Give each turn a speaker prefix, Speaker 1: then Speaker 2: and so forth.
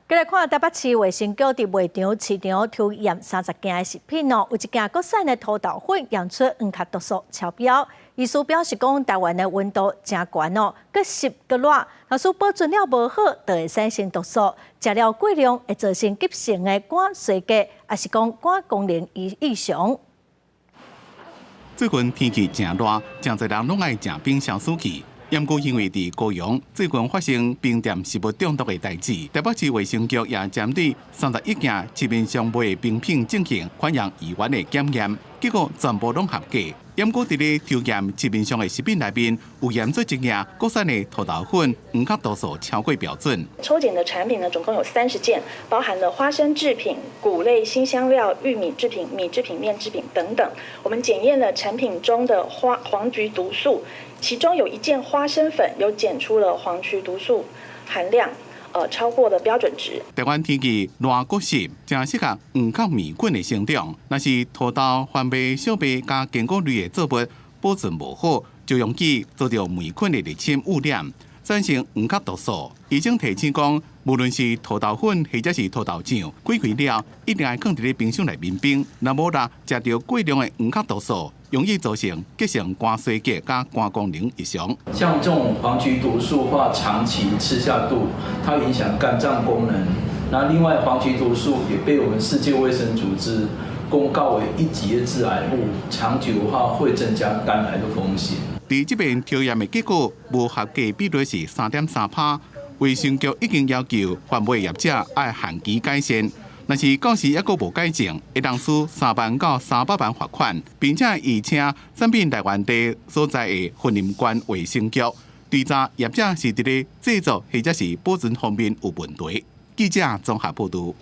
Speaker 1: 繼來看台北市衛生局佇賣場、市場抽驗30件的食品哦，有一件國產的塗豆粉驗出黃殼毒素超標。醫師表示講，台灣的溫度誠懸哦，閣濕閣熱，若是保存了無好，就會產生毒素，食了過量會造成急性的肝衰竭，抑是講肝功能異常。
Speaker 2: 最近天氣誠熱，誠濟人攏愛食冰消暑氣。毋過因為佇高雄最近發生冰店食物中毒的代誌，台北市衛生局也針對31件市面上賣的冰品進行反應儀的檢驗，結果全部攏合格。毋過佇咧抽驗市面上的食品內面，有驗出一件國產的塗豆粉黃殼毒素超過標準。
Speaker 3: 抽檢的產品呢，總共有30件，包含了花生製品、穀類、辛香料、玉米製品、米製品、麵製品等等。我們檢驗了產品中的花黃曲毒素。其中有一件花生粉有檢出了黃曲毒素含量，超過了標準值。
Speaker 2: 台灣天氣熱閣濕，誠適合黃殼麵菌的生長。若是土豆、番麥、小麥佮堅果類的作物保存無好，就容易遭著黴菌的入侵污染，產生黃殼毒素。醫生提醒講，無論是塗豆粉或者是塗豆醬，開櫃了一定愛囥佇咧冰箱內面冰，若無啦，食著過量的黃殼毒素，容易造成急性肝衰竭佮肝功能異常。
Speaker 4: 像這種黃曲毒素的話，長期吃下肚，它影響肝臟功能。那另外，黃曲毒素也被我們世界衛生組織公告為一級的致癌物，長久的話會增加肝癌的風險。
Speaker 2: 佇這遍抽驗的結果，無合格比率是3.3趴。衛生局已經要求販賣業者愛限期改善。若是到時猶閣無改進，會當處3萬到300萬罰款，並且會請產品來源地所在的雲林縣衛生局追查業者是佇咧製作或者是保存方面有問題。記者綜合報導。